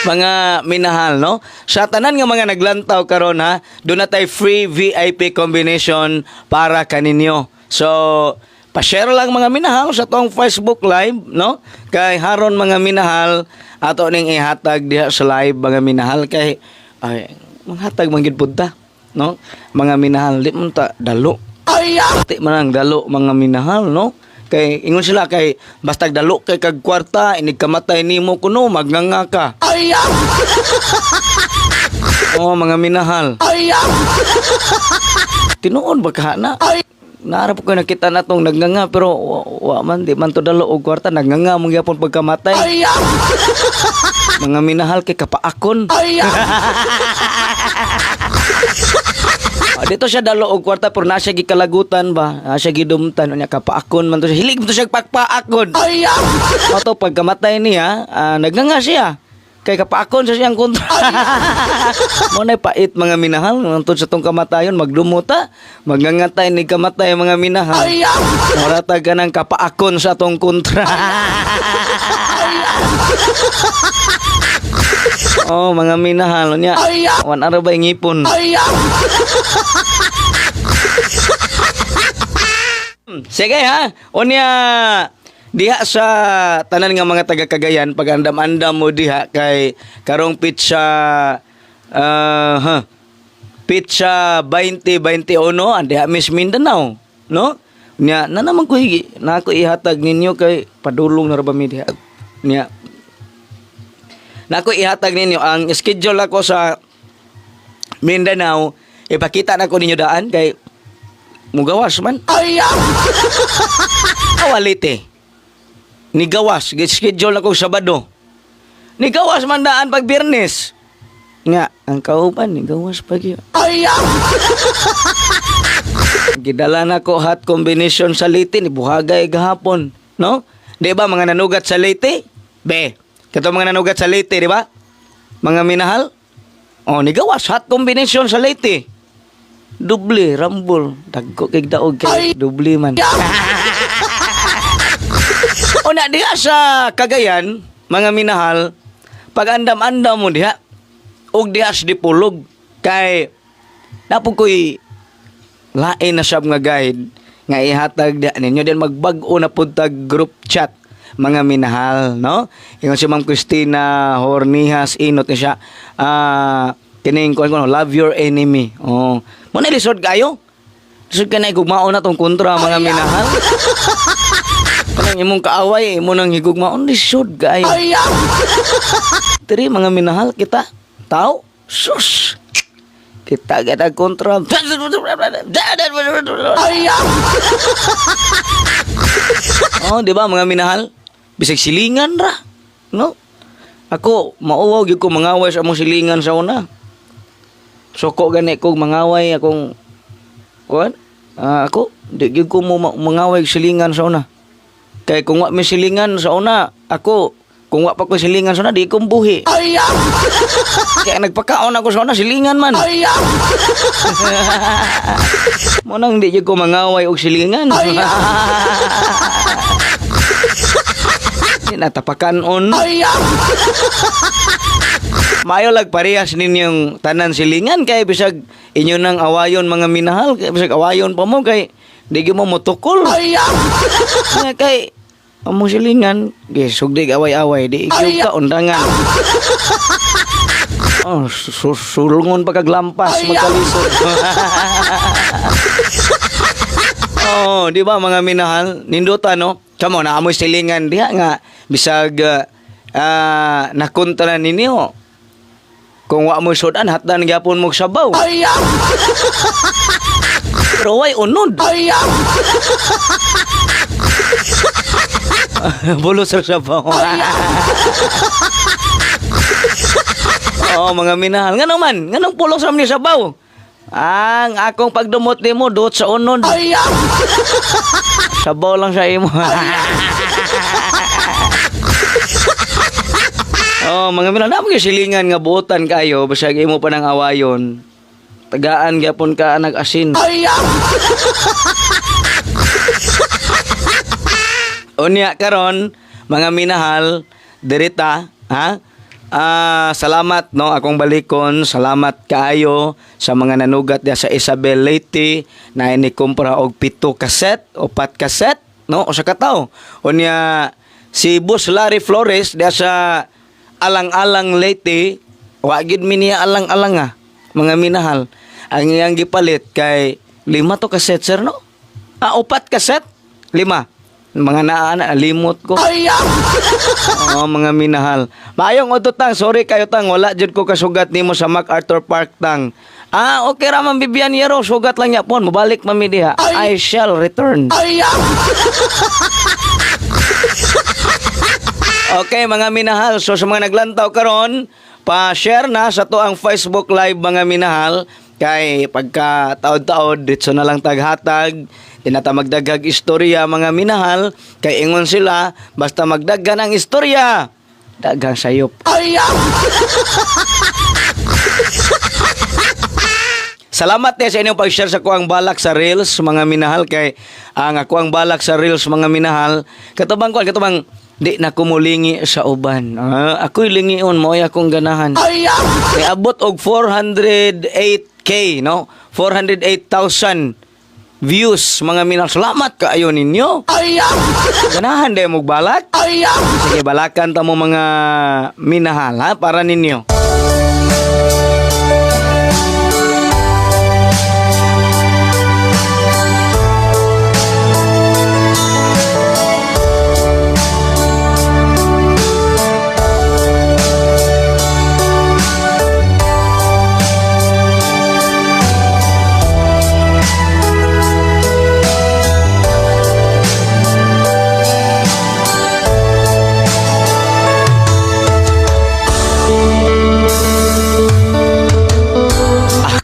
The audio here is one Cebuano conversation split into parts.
Mga minahal, no? Sa tanan nga mga naglantaw karon ha, doon na tay free VIP combination para kaninyo. So, pa-share lang, mga minahal, sa tong Facebook Live, no? Kay haron, mga minahal, ato ning ihatag diha sa live, mga minahal, kay ay manghatag man gid pud ta, no? Mga minahal, di man ta dalo. Di man ang dalo, mga minahal, no? Kay ingon sila kay basta dalo kay kag kwarta, inig kamatay nimo kuno magnganga ka. Oh, mga minahal. Tinuod ba ka na? Naarap ko nakita na tong nagnganga pero wa man, di man to dalo og kwarta, nagnganga mo gyapon pagkamatay. Mga minahal, kay kapaakon. Ah, dito siya dalo og kwarta pero na siya gikalagutan ba? Na siya gidumtan unya kapaakon man to siya. Hilig man to siya pakpaakon. Ato pagkamatay niya, nagnganga siya. Kay kapaakon sa siyang kontra. Mo na pait, mga minahal, nangtod sa tong kamatayon magdumuta, magngangatay ni kamatay, mga minahal. Wala ta ka ng kapaakon sa tong kontra. Oh, mga minahal nya. Wan ara ba ngipon? Sige ha. Unya diha sa tanan nga mga taga Cagayan, pag andam-andam mo diha kay karong pitsa pitsa 20-21 andiha Miss Mindanao, no? Nya na naman ko na ako ihatag ninyo kay padulong na ra ba mi diha. Nya na ako ihatag ninyo ang schedule ako sa Mindanao, ipakita na ko ninyo daan kay mugawas man. Awalite. Nigawas, schedule ako Sabado. Nigawas man daan pag Biyernes. Nga, ang kauban, nigawas pag yun. Gidala na ko hot combination sa Leyte, ni buhagay gahapon. No? Di ba mga nanugat sa Leyte? Be, kato mga nanugat sa Leyte, di ba? Mga minahal? Oh, nigawas hot combination sa Leyte. Doble, rambol. Dagko kay daog kay doble man. Una diha sa Cagayan, mga minahal, pag andam-andam mo diha, og diha sa Dipolog, kay napog ko'y lain na siya nga guide nga ihatag diha ninyo din magbag-o na pud tag group chat, mga minahal, no? Ingon si Ma'am Christina Hornihas inot ni siya, kining kuan ko, love your enemy. Oh, mo na lisod kayo, lisod ka na igugmaon na tong kontra, mga minahal. Kanang imong kaaway imo nang higugmaon, lisod kayo. Diri, mga minahal, kita tao, sus, kita gada kontra. Oh, di ba, mga minahal? Bisag silingan ra. No? Ako, mauwaw gyud ko mangaway sa among silingan sa una. Suko gani ko mangaway akong kuan? Ah, ako, di gyud ko mo mangaway og silingan sa una. Kay kung wa may silingan sa una, ako, kung wa pa ko silingan sa una, di ko buhi. Kaya nagpakaon ako sa una, silingan man. Mo nang di gyud ko mangaway og silingan. Di natapakan on. Maayo lag parehas ninyong tanan silingan kay bisag inyo nang awayon, mga minahal, kay bisag awayon pa mo kay di gyud mo motukol. Nga kay among silingan, gi sugdig away-away di gyud ka undangan. Oh, sulungon pa kag lampas magkalisod. Oh, di ba, mga minahal, nindota, no? Kamo na amoy silingan diha nga bisag nakontra ninyo. Kung wa mo sudan, hatdan gyapon mo sabaw. Pero way unod. Bulos sa sabaw. Oo, mga minahal. Nga naman, nga nang pulong sa ni sabaw. Ang akong pagdumot nimo duot sa unod. Sabaw lang sa imo. Oh, mga minahal, na mga silingan nga buotan kayo bisag imo pa nang awayon. Tagaan gyapon ka nag asin. Unya karon, mga minahal, dirita, ha? Salamat, no, akong balikon, salamat kaayo sa mga nanugat diya sa Isabel Leyte na ini kumpra og 7 kaset, 4 kaset, no, usa ka tawo. Unya si Boss Larry Flores diya sa Alang-alang Leyte, wa gid mi niya alang-alang ah, mga minahal. Ang iyang gipalit kay 5 to kaset, sir, no? Ah, 4 kaset, 5. Mga naa limot ko. Oo, mga minahal. Maayong udto, tang, sorry kayo, tang, wala jud ko kasugat nimo sa MacArthur Park, tang. Ah, okay ra man, Bibian Yero, sugat lang niya pon, mobalik man mi diha. I shall return. Okay, mga minahal. So sa mga naglantaw karon, pa-share na sa to ang Facebook Live, mga minahal, kay pagka taod-taod ditso na lang taghatag, di na ta magdaghag istorya, mga minahal, kay ingon sila basta magdaghan ang istorya, daghang sayop. Salamat eh sa inyong pag-share sa kuang balak sa Reels, mga minahal, kay ang ako ang balak sa Reels, mga minahal, katubang kuan, katubang di na kumulingi sa uban. Ah, ako'y lingion mo ay akong ganahan. Kay abot og 408K, no? 408,000 views, mga minahal. Salamat kaayo ninyo. Ganahan di mo balak? Sige, balakan ta mo, mga minahal, ha, para ninyo.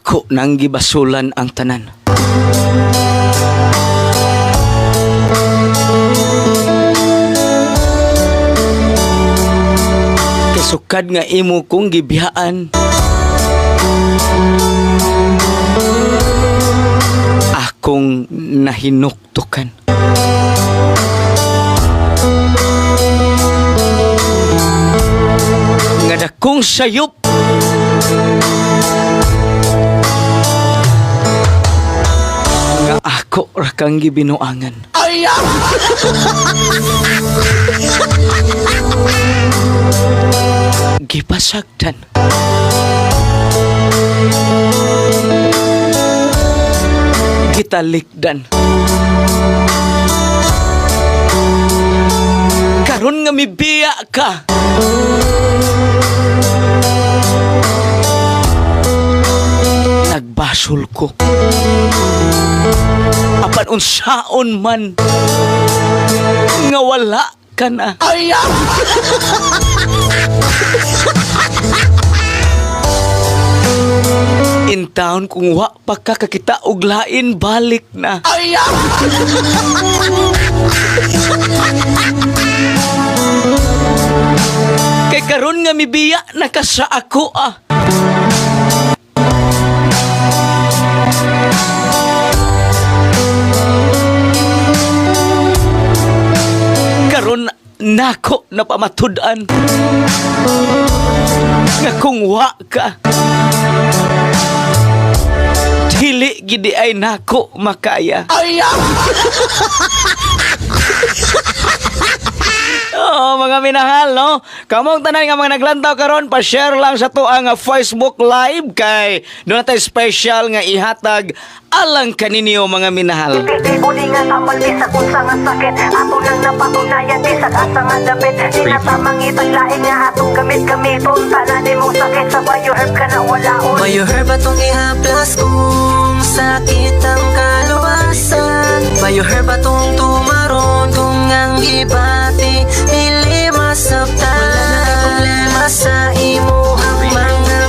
Ako nang gibasulan ang tanan. Kasukad nga imo kong gibiyaan, akong nahinuktukan. Nga dakong sayop nga ako ra kang gibinuangan. Gipasagdan. Gitalikdan. Karon nga mibiya ka, nagbasol ko. Apan unsaon man nga wala ka na. In town kung wa pa ka kakita og lain, balik na. Kay karon nga mibiya na ka sa ako ah. Karon nako na pamatud-an nga kung wa ka, dili gidi ay nako makaya. Oo, mga minahal, no? Kamong tanan nga mga naglantaw karon, pa-share lang sa to ang Facebook Live kay doon natin special nga ihatag alang kaninyo, mga minahal. Epektibo ni nga tambal bisag unsa nga sakit. Ato nang napatunayan bisag asa nga dapit. Di na tamang itaglain nga atong gamit-gamiton. Tanan nimong sakit sa Bioherb ka na walaon. Bioherb atong ihaplas kung sakit ang kaluwasan. Bioherb atong tumaron kung ang gibati dili masabtan. Wala na kay problema sa imuhang mga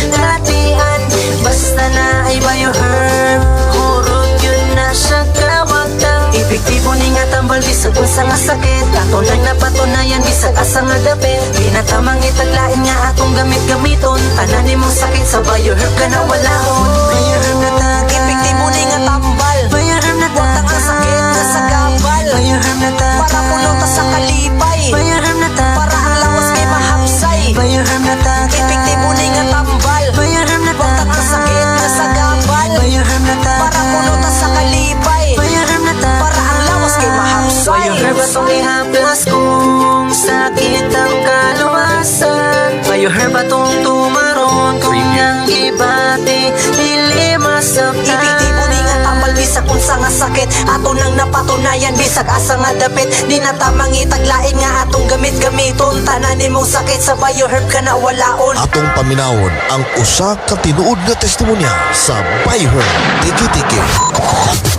palatian. Basta na ay Bioherb, hurot yun na siya kawagtang. Epektibo ni nga tambal bisag unsa nga sakit. Ato nang napatunayan bisag asa nga dapit. Di na tamang itaglain nga atong gamit-gamiton. Tanan nimong sakit sa Bioherb ka na walaon. Bioherb na tagay. Epektibo ni nga tambal. Bioherb na Watang ang sakit nga sa gabal. Bioherb na tagay. Para puno ta sa kalipay. Bioherb na tagay. Para ang lawas kay mahapsay. Bioherb gibati, dili masabtan. Epektibo ni nga tambal bisag unsa nga sakit. Ato nang napatunayan bisag asa nga dapit. Di na tamang itaglain nga atong gamit gamiton. Tanan nimong sakit sa Bioherb ka na walaon. Atong paminawon ang usa ka tinuod nga testimonya sa Bioherb Tiki Tiki.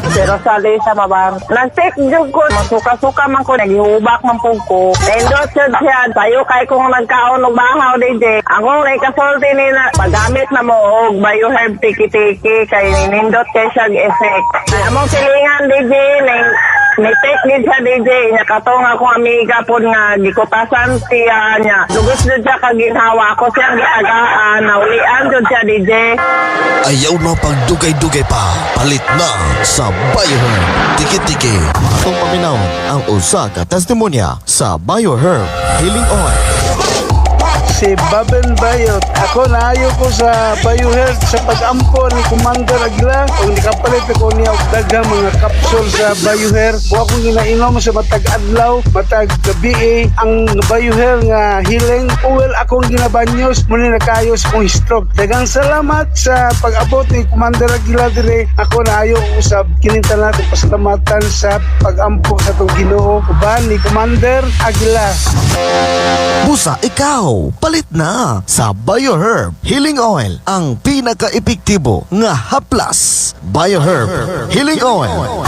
Pero sa sa mabar. Nag-take jud ko, masuka-suka man ko, naghihubak man po ko. Endorse jud siya, sayo kay kung nagkaon og bahaw DJ. Ako kay kasulti ni na paggamit na mo og Bioherb Tiki-Tiki kay nindot kay siya effect. Among silingan DJ ning ni-take din siya DJ niya katong akong amiga pod nga gikutasan siya niya. Lugos jud siya kaginhawa ako siyang giagaan, naulian jud siya DJ. Ayaw na pagdugay-dugay pa. Palit na sa Bioherb Tiki Tiki. Atong paminawon ang usa ka testimonya sa Bioherb Healing Oil. Si Baben Bayot. Ako naayo ko sa BioHealth sa pag-ampo ni Commander Aguila. Kung nikapalit ako niya og daghang mga kapsul sa BioHealth. Wa akong ginainom sa matag adlaw, matag gabi ang BioHealth nga healing oil akong ginabanyos muni nakayo sa akong stroke. Daghang salamat sa pag-abot ni Commander Aguila dire. Ako naayo usab kining tanan atong pasalamatan sa pag-ampo sa atong Ginoo uban ni Commander Aguila. Busa ikaw, palit na sa Bioherb Healing Oil, ang pinaka-epektibo nga haplas. Bioherb Healing Oil.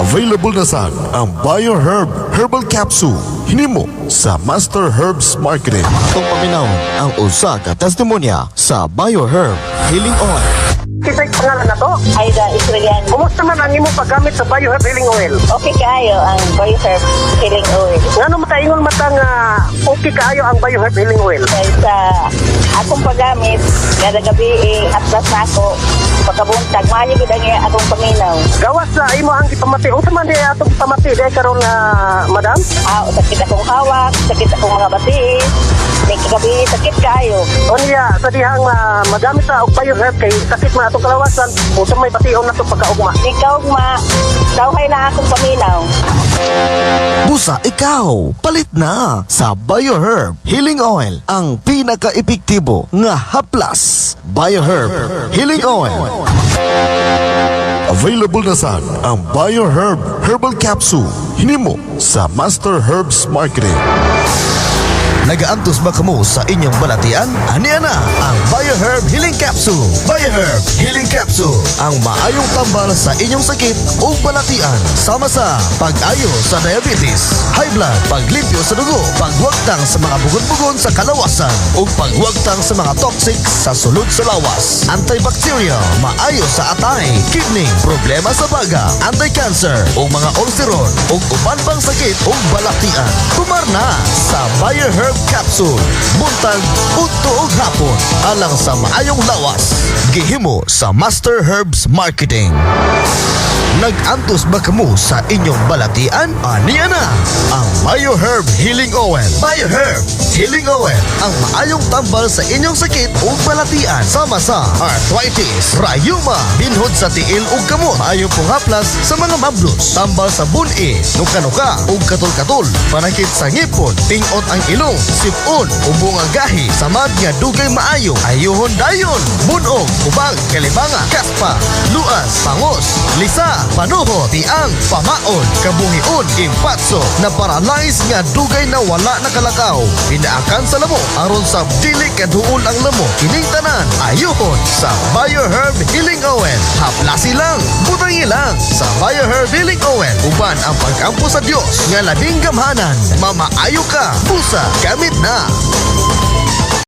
Available na sa ang Bioherb Herbal Capsule. Hinimo sa Master Herbs Marketing. Atong paminawon ang usa ka testimonya sa Bioherb Healing Oil. Kisay pangalan na to? Aida Israelian. Kumusta man ang imong paggamit sa Bioherb Healing Oil? Okay kaayo ang Bioherb Healing Oil. Ngano makaingon mata nga okay kaayo ang Bioherb Healing Oil? Kay sa akong paggamit, kada gabi eh, atlas na ako, pagkabuntag, maayo gud ang iya akong paminaw. Gawas sa imo ang gipamati. Unsa man di atong pamati di karon nga madam? Ah, sakit akong hawak, sakit akong mga batiis, may kagabi sakit kaayo. Unya sa dihang magamit sa og Bioherb kay sakit man atong kalawasan, unsa may bation nato pagkaugma? Ikaw ma, tawhay na akong paminaw. Busa ikaw, palit na sa Bioherb Healing Oil, ang pinaka-epektibo nga haplas. Bioherb Healing Oil. Available na sa ang Bioherb Herbal Capsule. Hinimo sa Master Herbs Marketing. Nagaantos ba kamo sa inyong balatian? Ania na ang Bioherb Healing Capsule. Bioherb Healing Capsule. Ang maayong tambal sa inyong sakit o balatian. Sama sa pag-ayo sa diabetes, high blood, paglimpyo sa dugo, pagwagtang sa mga bugon-bugon sa kalawasan, ug pagwagtang sa mga toxic sa sulod sa lawas. Antibacterial, maayo sa atay, kidney, problema sa baga, anti-cancer, ug mga ulceron, ug uban pang sakit ug balatian. Tumar na sa Bioherb Capsule. Buntag, udto ug hapon, alang sa maayong lawas. Gihimo sa Master Herbs Marketing. Nag-antos ba kamo sa inyong balatian? Aniya na ang Bioherb Healing Oil. Bioherb Healing Oil. Ang maayong tambal sa inyong sakit o balatian. Sama sa arthritis, rayuma, binhod sa tiil ug kamot. Maayong punghaplas sa mga mablos. Tambal sa buni, nuka-nuka ug katol-katol. Panakit sa ngipon, tingot ang ilong, sipon, ubo nga gahi, samad nga dugay maayo, ayuhon dayon, bunog, ubag, kalibanga, kaspa, luas, pangos, lisa, panuho, tiang, pamaon, kabuhion, impatso, na paralyze nga dugay na wala nakalakaw, pinaakan sa lamok, aron sa dili kaduol ang lamok, kining tanan, ayuhon sa Bioherb Healing Oil. Haplasi lang, butangi lang sa Bioherb Healing Oil. Uban ang pag-ampo sa Dios nga labing gamhanan. Mamaayo ka, busa, gamit na.